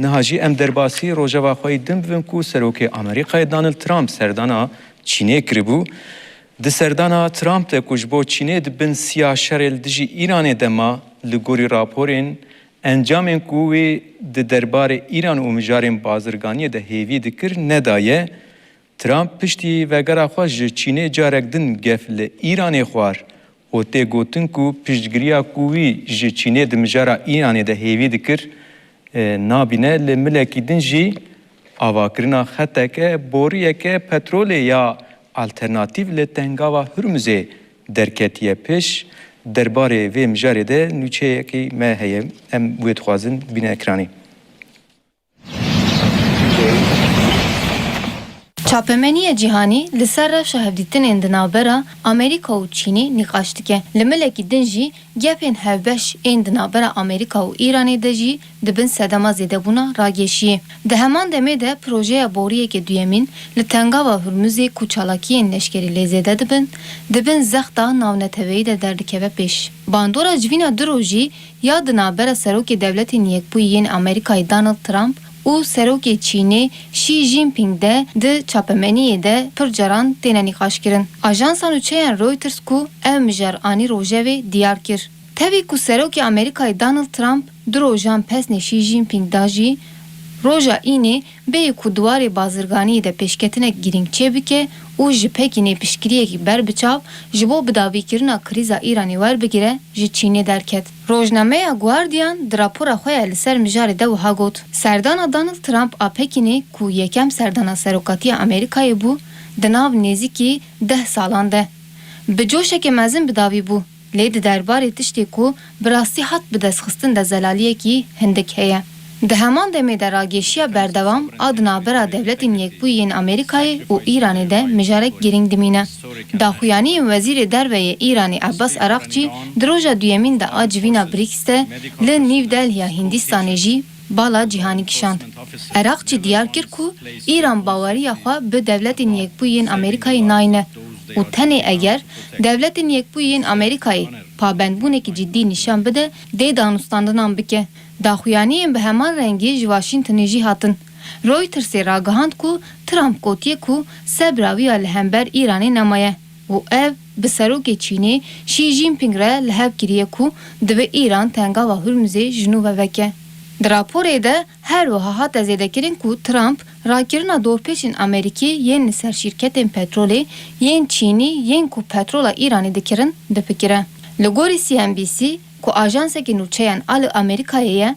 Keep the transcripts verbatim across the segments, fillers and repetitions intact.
Niha jî em derbasî rojeva xwe yî din bibin ku Serokê Amerîkayê Donald Trump serdana Çînê kiribû. Di serdana Trump de ku ji bo Çînê di bin siya şerê li dijî Îranê de ma, li gorî raporên, encamên ku wê di derbarê Îran û mijarên bazirganiyê de hêvî dikir, nedaye. Trump piştî vegera xwe ji Çînê carek din gef li Îranê xwar û tê gotin ku piştgiriya ku wî ji Çînê di mijara Îranê de hêvî dikir, e, nabîne, li milekî din jî avakirina xeteke boriyeke petrolê ya alternatîf li Tengava Hurmuzê derketiye pêş. Derbarê vê mijarê de nûçeyekî me heye. Em wê dixwazin bîne ekranê. Çapemeniyê cîhanî li ser rewşa hevdîtinên di navbera Amerîka û Çînê nîqaş dike. Li milekî din jî gefên hevbeş ên di navbera Amerîka û Îranê de jî di bin sedema zêdebûna ragêşiyê. Di heman demê de projeya boriyeke duyemîn li Tengava Hurmuzê ku çalakiyên leşkerî lê zêde dibin, di bin zexta navneteweyî de derdikeve pêş. Bandora civîna du rojî ya di navbera Serokê Dewletên Yekbûyî yên Amerîkayê Donald Trump û Serokê Çînê Xi Jinping de di çapemeniyê de pir caran têne nîqaşkirin. Ajansa nûçeyan Reuters ku ev mijar anî rojevê diyar kir. Tevî ku Serokê Amerîkayê Donald Trump du rojan pesnê Xi Jinping da jî, roja Înê bêyî ku di warê bazirganiyê de pêşketinek girîng çêbike û ji Pekînê piştgiriyekî ber biçav ji bo bidawîkirina krîza Îranê werbigire, ji Çînê derket. Rojnameya Guardian di rapora xwe ya li ser mijarê de wiha got, Serdana Donald Trump a Pekînê ku yekem serdana serokatiya Amerîkayê bû, di nav nêzîkî deh salan de bi coşeke mezin bi dawî bû, lê di derbarê tiştê ku bi rastî hat bidestxistin de zelaliyekî hindik heye. Di heman demê de ragêşiya berdewam a di navbera Dewletên Yekbûyî yên Amerîkayê û Îranê de mijarek girîng dimîne. Daxuyaniyên Wezîrê Derve yê Îranê Abbas Araqçî di roja duyemîn de a civîna BRICS de li New Delhiya Hîndistanê jî bala cîhanî kişand. Eraqçî diyar kir ku Îran baweriya xwe bi Dewletên Yekbûyî yên Amerîkayê nayne û tenê eger Dewletên Yekbûyî yên Amerîkayê pabendbûnekî cidî nîşan bide, dê danûstandinan bike. Daxuyaniyên bi heman rengî ji Washingtonê jî hatin. Reutersê ragihand ku Trump gotiye ku sebra wî ya li hember Îranê nemaye û ev bi serokê Çînê Xi Jinping re li hev kiriye ku dibe Îran Tengava Hurmuzê ji nû ve veke. Di raporê de her wiha hate zêdekirin ku Trump rakirina dorpêçên Amerîkî yên li ser şîrketên petrolê yên Çînî yên ku petrola Îranê dikirin, dipikire. Li gorî C N B C, ku ajansekî nûçeyan a li Amerîkayê ye,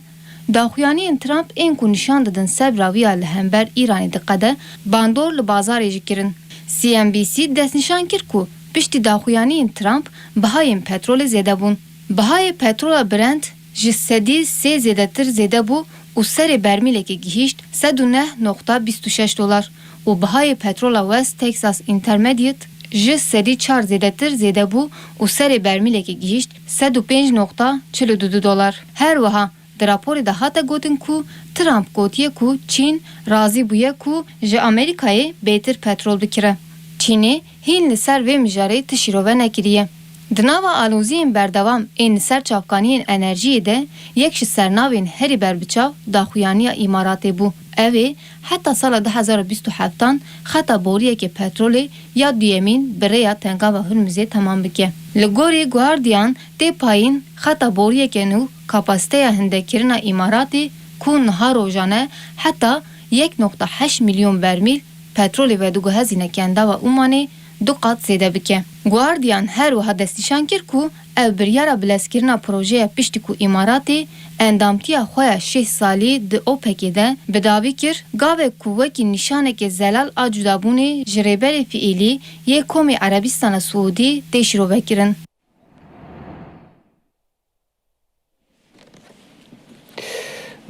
daxuyaniyên Trump ên ku nîşan didin sebra wî ya li hember Îranê diqede, bandor li bazarê jî kirin. C N B C destnîşan kir ku piştî daxuyaniyên Trump bihayên petrolê zêde bûn. Bihayê petrola Brent ji sedî sê zêdetir zêde bû û serê bermîlekê gihîşt sed û neh noqta bîst û şeş dolar û bihayê petrola West Texas Intermediate ji sedî çar zêdetir zêde bû û serê bermîlekê gihîşt sed û pênc noqta çil û du dolar. Her wiha di raporê de hate gotin ku Trump gotiye ku Çîn razî bûye ku ji Amerîkayê bêtir petrol bikire. Çînê hîn li ser vê mijarê ti şîrove nekiriye. Di nava aloziyên berdewam ên li ser çavkaniyên enerjiyê de yek ji sernavên herî berbiçav daxuyaniya Îmaratê bû. Ew ê heta sala du hezar û bîst û heftan xeta boriyeke petrolê ya duyemîn bi rêya Tengava Hurmizê temam bike. Li gorî Guardian tê payîn xeta boriyeke nû kapasiteya hindekirina Îmaratê ku niha rojane heta yek noqta heşt milyon bermîl petrolê vediguhezîne Kendava Umanê du qat zêde bike. Guardian her wiha destnîşan kir ku ev biryara bilezkirina projeya piştî ku Îmaratê endamtiya xwe ya şêst salî di OPECê de bi dawî kir, gavek ku wekî nîşaneke zelal a cudabûnê ji rêberê fiîlî yê Komê Erebistana Siûdî tê şîrovekirin.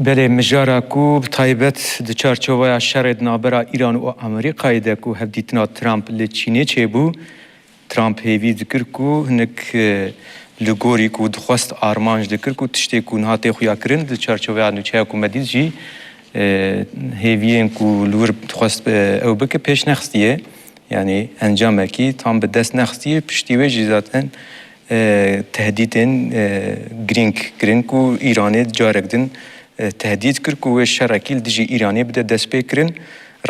Belê, mijara ku bi taybet di çarçoveya şerê di navbera Îran û Amerîkayê de ku hevdîtina Trump li Çînê çêbû, Trump hêvî dikir ku hinek, e, li gorî ku dixwest armanc dikir ku tiştê ku niha tê xuyakirin di çarçoveya nûçeya ku me dît jî, e, hêviyên ku li wir dixwest, e, ew bike pêş nexistiye. Yanî encamekî tam bi dest nexistiye. Piştî wê jî zaten, e, tehdîtên, e, girîng kirin ku Îranê carek din e, tehdît kir ku wê şerekî li dijî Îranê bide destpêkirin.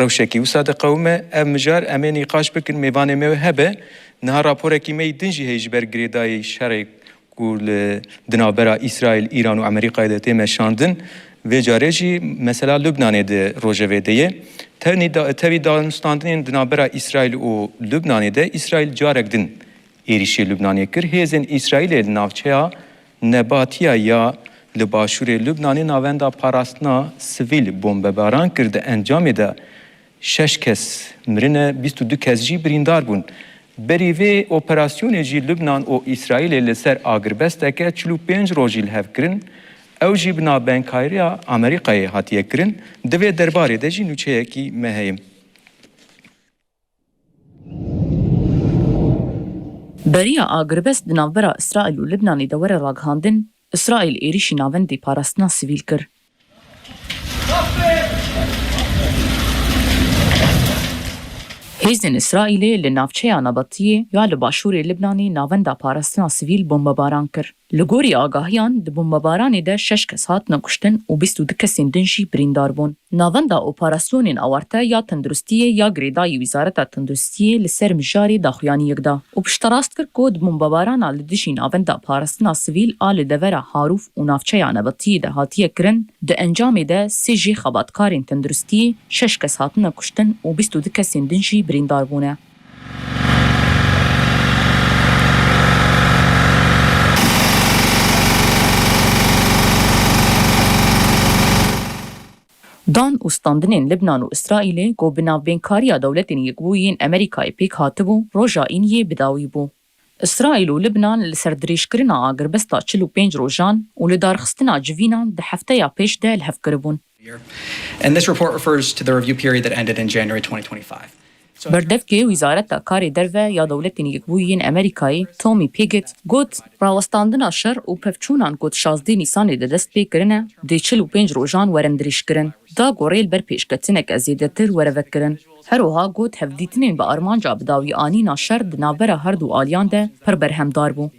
Rewşekî wisa diqewime. Ev mijar em ê nîqaş bikin, mêvanê me wê hebe. Niha raporekî me yî din jî heye ji ber girêdayî şerê ku li, di navbera Îsraîl, Îran û Amerîkayê de tê meşandin. Vê carê jî mesela Lubnanê di rojevê de ye. Tenî da, tevî danûstandinên di navbera Îsraîl û Lubnanê de, Îsraîl carek din êrîşê Lubnanê kir. Hêzên Îsraîlê li navçeya Nebatiya ya li başûrê Lubnanê navenda parastina sivîl bombebaran kir. Di encamê de şeş kes mirine, bîst û du kes jî birîndar bûn. Berî vê operasyonê jî Lubnan û Îsraîlê li ser agirbesteke çil û pênc rojî li hev kirin. Ew jî bi navbenkariya Amerîkayê hatiye kirin. Di vê derbarê de jî nûçeyekî me heye. Beriya agirbest di navbera Îsraîl û Libnanê de were ragihandin, Îsraîl êrîşî navendê parastina sivîl kir. Hêzên Îsraîlê li navçeya Nebatiyê ya li başûrê Libnanê navenda parastina sivîl bombebaran kir. Li gorî agahiyan, di bombebaranê de şeş kes hatine kuştin û bîst û du kesên din jî birîndar bûn. Navenda operasyonên awarte ya tenduristiyê ya girêdayî Wezareta Tenduristiyê li ser mijarê daxuyaniyek da û pişterast kir ku di bombebarana li dijî navenda parastina sivîl a li devera Harûf û navçeya Nebetiyê de hatiye kirin, di encamê de sê jê xebatkarên tenduristiyê, şeş kes hatine kuştin û bîst û du kesên din jî birîndar bûne. Dan û standinên Libnan û Îsraîlê ku bi navbênkariya Dewletên Yekbûyî yên Amerîkayê pêk hatibû, roja Îniyê bi dawî bû. Îsraîl û Libnan li ser dirêjkirina agirbesta çil û pênc rojan û li darxistina civînan di hefteya pêş de li hev kiribûn. And this report refers to the review period that ended in January twenty twenty-five. So Berdevkê Wezareta Karê Derve ya Dewletên Yekbûyî yên Amerîkayê, Tommy Pigott, got, rawestandina şer û pevçûnan ku di şazdeh Nîsanê de dest pê kirine, dê çil û pênc rojan werin dirêjkirin, da ku rê li ber pêşketineke zêdetir were vekirin. Her wiha got, hevdîtinên bi armanca bi dawî anîna şer di navbera her du aliyan de pir berhemdar bû.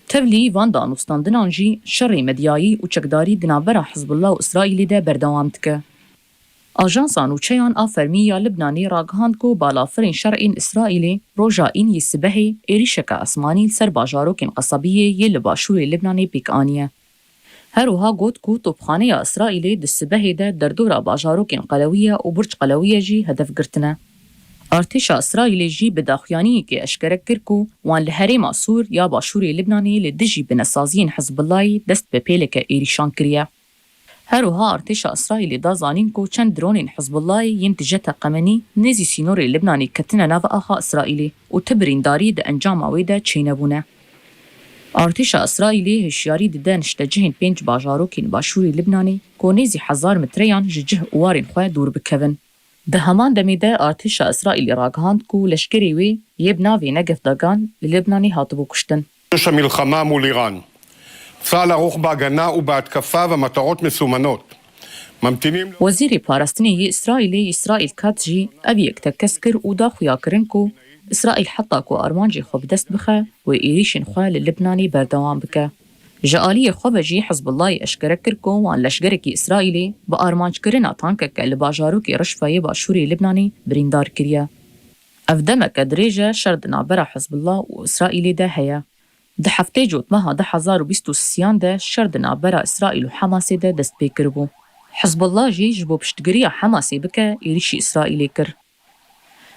Tevlî van danûstandinan jî şerê medyayî û çekdarî di navbera Hizbullah û Îsraîlê de berdewam dike. Ajansa nûçeyan a fermî ya Libnanê ragihand ku balafirên şer ên Îsraîlê roja Îniyê sibehê êrîşeke esmanî li ser bajarokên qesabiyê yê li başûrê Libnanê pêk aniye. Her wiha got ku topxaneya Îsraîlê di sibehê de derdora bajarokên Qelewiye û Burc Qelewiye jî hedef girtine. Artêşa Îsraîlê jî bi daxuyaniyekê eşkere kir ku wan li herêma Sûr ya başûrê Libnanê li dijî binesaziyên Hizbullahê dest bi pêleke êrîşan kiriye. Her wiha artêşa Îsraîlê da zanîn ku çend dronên Hizbullahê yên tije teqemenî nêzî sînorê Libnanê ketine nav axa Îsraîlê û ti birîndarî di encama wê de çênebûne. Artêşa Îsraîlê hişyarî dide niştecihên pênc bajarokên başûrê Libnanê ku nêzî hezar metreyan ji cih û warên xwe dûr bikevin. Di heman demê de artêşa Îsraîlê ragihand ku leşkerê wê yê bi navê Negev Dagan li Libnanê hatibû kuştin. ראש המלחמה מול איראן. צה"ל ערוך בהגנה ובהתקפה במטרות מסומנות. ממתינים ل- Wezîrê Parastinê yê Îsraîlê Îsraîl Katz jî ev yek tekez kir û da xuyakirin ku Îsraîl heta ku armancê xwe bi dest bixe, wê êrîşên xwe li Libnanê berdewam bike. Ji aliyê xwe ve jî Hizbullahê eşkere kir ku wan leşgerekî Îsraîlê bi armanckirina tankeke li bajarokê Rişfayê başûrê Libnanê birîndar kiriye. Ev demeke dirêj e şer di navbera Hizbullah û Îsraîlê de heye. Di heftê Cotmeha du hezar û bîst û sêyan de şer di navbera Îsraîl û Hemasê de dest pê kiribû. Hizbullah jî ji bo piştgiriya Hemasê bike êrîşî Îsraîlê kir.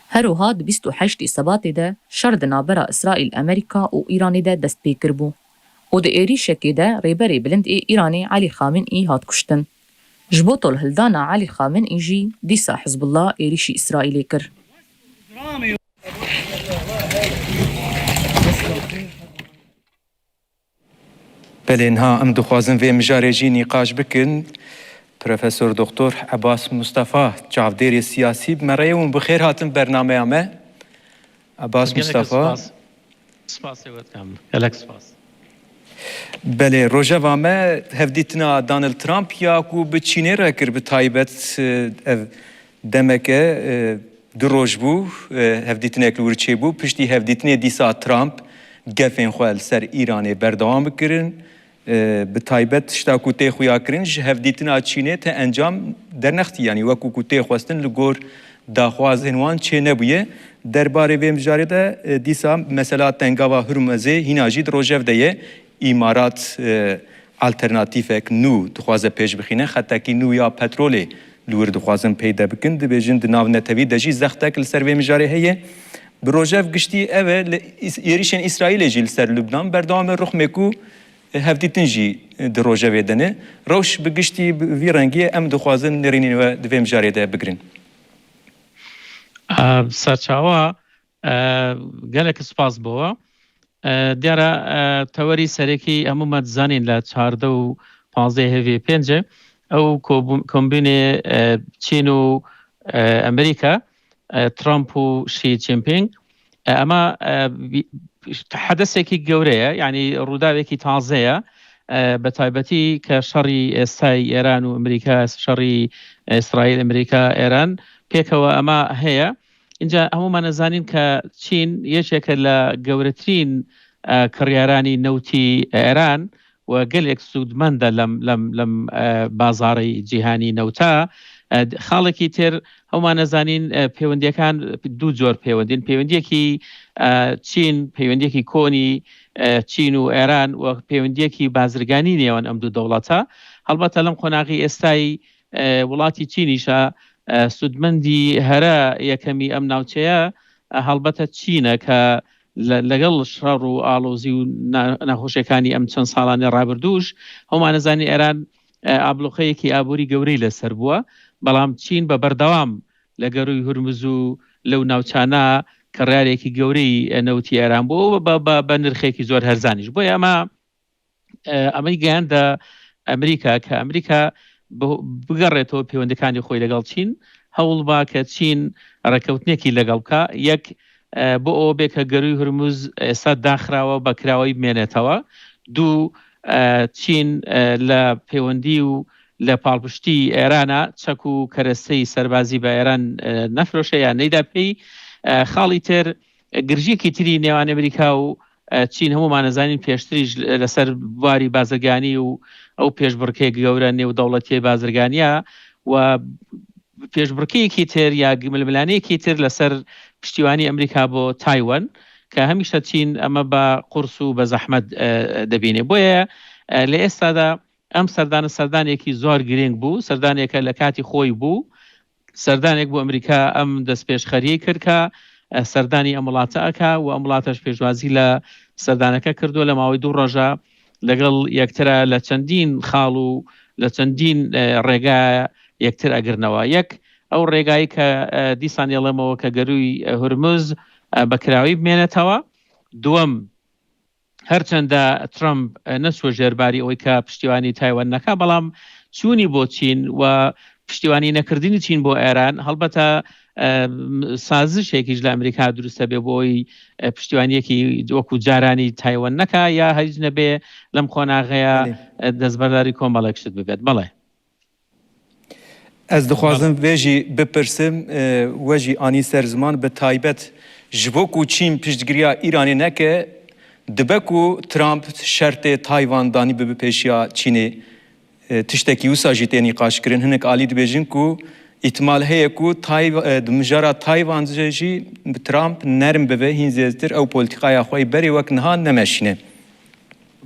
Her wiha di bîst û heştê Sebatê de şer di navbera Îsraîl, Amerîka û Îranê de dest pê kiribû û di êrîşekê de rêberê bilind ê Îranê Elî Xamenî hat kuştin. Ji bo tolhildana Elî Xamenî jî dîsa Hizbullah êrîşî Îsraîlê kir. Belê, niha em dixwazin vê mijarê jî nîqaş bikin. Profesor Doktor Ebas Mustafa, çavdêrê siyasî, bi me re ye û bi xêr hatin bernameya me. Ebas Gelek Mustafa. Spas. Spasê we dikim. Gelek spas. Belê, rojeva me hevdîtina Donald Trump ya ku bi Çînê re kir, bi taybet, e, ev demeke, e, du roj bû, e, hevdîtinek li wir çêbû. Piştî hevdîtinê dîsa Trump gefên xwe li ser Îranê berdewam bikirin. E, bi taybet tişta ku tê xuyakirin ji hevdîtina Çînê te encam dernextî, yanî wekû ku tê xwestin li gor daxwazên wan çê nebûye. Derbarê vê mijarê de, e, dîsa mesela tengava Hurmuzê hîna jî di rojev de ye. Îmarat, e, alternatîfek nû dixwaze pêş bixîne, xetekî nû ya petrolê li wir dixwazin peyde bikin. Dibêjin di nav netewî de jî zextek li ser vê mijarê heye. Bi rojev giştî ev e, li Îs-, êrîşên Îsraîlê jî li ser Lubnan berdewam e, rixmê ku hevdîtin jî di rojevê de ne. Rewş bi giştî bi vî rengî ye, em dixwazin nêrînên we di vê mijarê de bigirin. Em, serçawa, e, gelek spas bo we. E, diyara, e, tewerî serekî hemû me dizanîn li çardeh û panzdeh hêvî pênc e. Ew kobu-, kombînê, e, Çîn û, e, Amerîka, e, Trump û Xi Jinping. E, ema, e, bi-, hedesekî gewre ye, yanî rûdawekî taze ye. E, bi taybetî ke şerî êstayî Îran û Amerîka, şerî Îsraîl, Amerîka, Îran pêkewe ema heye. Înca hemû me nezanîn ke Çîn yekeke li gewretirîn, e, kiryaranî newtî Îran û gelek sûdmend e lem, lem, lem, e, bazarê cîhanî newta. E, xalekî têr hemû me nezanîn, e, pêwendiyekan du cor pêwendîn. Pêwendiyekî, e, Çîn, pêwendiyekî konî, e, Çîn û Îran û pêwendiyekî bazirganî nêwan em du dewleta. Helbete lem qonaxî êstayî, e, welatî Çînî şa, e, sûdmendî here yekemî em navçeye, e, helbete Çîn e ke le-, legel şer û alozî û na-, nexweşekanî em çend salanê rabirdûş, hema nizanî Îran, e, abloqeyekî aborî gewrî li ser bûye. Belam Çîn be berdewam li gerûy Hurmuz û lew navçana kiryarekî gewrî, e, newtî Îran bû û be, be, be nirxekî zor herzanî. Ji bo ema e, Amerîka yan de Amerîka, ke Amerîka bi-, bigereto pêwendikanî xwe legel Çîn, hewl ba ke Çîn rekewtinekî legel bika. Yek, e, bi o bê ke gerûy Hurmuz, e, êsta daxirawe, be kiraweyî bimênetewe. Du, e, Çîn, e, li pêwendî û li palpiştî Îrana çek û keresteyî serbazî be Îran, e, nefiroşe ya neyda pêyî. E, xalî têr, e, girjiyekî tirî nêwan Amerîka û e, Çîn hemû me nezanîn pêştirî ji, li ser warî bazirganî û ew pêşbirkê gewre nêw dewletiyê bazirganiya we pêşbirkeyekî tir ya milmilaneyekî tir li ser piştîwanî Amerîka bo Taywan, ke hemîşe Çîn eme be qurs û be zehmet, e, dibîne. Boye, e, li êsta de em serdane serdanekî zor girîng bû, serdaneke li katî xwe bû. Serdanek bo Amerîka em destpêşxeriyê kir ke, e, serdanî em wilate eke û em wilate ji pêşwazî li serdaneke kirdo. Li mawê du roja legel yektir e li çendîn xal û li çendîn, e, rêga yektir egirnewe. Yek, ew rêgayî ke, e, dîsan yê li me weke gerûy, e, Hurmuz, e, be kirawî bimênetewe. Duwem, her çende Trump, e, neçû jêr barî ewê ke piştîwanî Taywan neke, belam çûnî bo Çîn û piştîwanî nekirdinî Çîn bo Îran, helbete, e, m-, sazişekî ji li Amerîka dirust hebe bo wî, e, piştîwaniyekî wekû caranî Taywan neke ya heyc nebe lem qonaxeya, Belê. e, destberdarî komelek şit bibet. Belê. Ez dixwazim vê jî bipirsim, e, we jî anî ser ziman, bi taybet ji bo ku Çîn piştgiriya Îranê neke, dibe ku Trump şertê Tayvan danî bibe pêşiya Çînê, e, tiştekî wisa jî tê nîqaşkirin. Hinek alî dibêjin ku îhtimal heye ku Tay-, e, di mijara Tayvan de jî bi Trump nerm bibe, hîn zêdetir ew polîtîkaya xwe yê berê wek niha nemeşîne.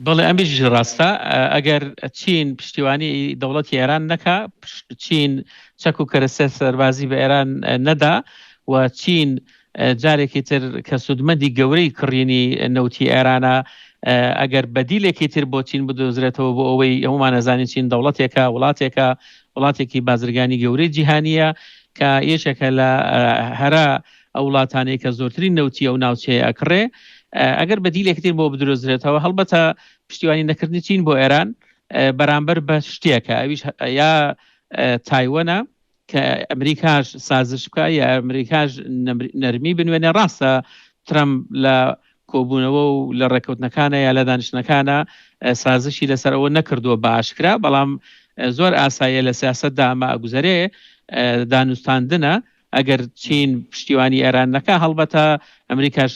Belê, em jî rast e. E, eger Çîn piştîwanî dewletî Îran neka, piş-, Çîn çek û kereste serbazî bi Îran, e, neda û Çîn, e, carekî tir kesûdmendî gewreyî kirînî newtî Îrana, e, eger bedîlekî tir bo Çîn bidozretewe bo ewê hemû me nezanîn Çîn dewleteke, welateke, welatekî bazirganî gewreyî cîhanî ye, ke yekeke li, e, here ew welatanê ke zortirîn newtî ew navçeyê ekirê. E, eger bedîlekî tir bo bidozretewe, helbete piştîwanî nekirinî Çîn bo Îran, e, beramber bi tiştiyeke, ew jî ya, e, Taywan e, ke Amerîka ji saziş bike, ya Amerîka ji nemrî-, nermî binwêne. Rast e, Trump li kobûnewe û li rêkewtinekane ya li daniştinekane, e, sazişî li ser ew nekirdo bi aşkira, belam, e, zor asaye li siyaset de ema guzerê, e, danûstandin e. ئەگەر چین پشتیوانی ئێران نەکا، هەڵبەتە ئەمریکاش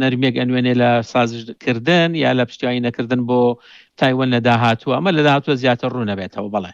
نەرمیەک ئەنوێنێ لە سازشکردن یا لە پشتیوانی نەکردن بۆ تایوەن لە داهاتووە. ئەمە لە داهاتووە زیاتر ڕوو نەبێتەوە. بەڵێ.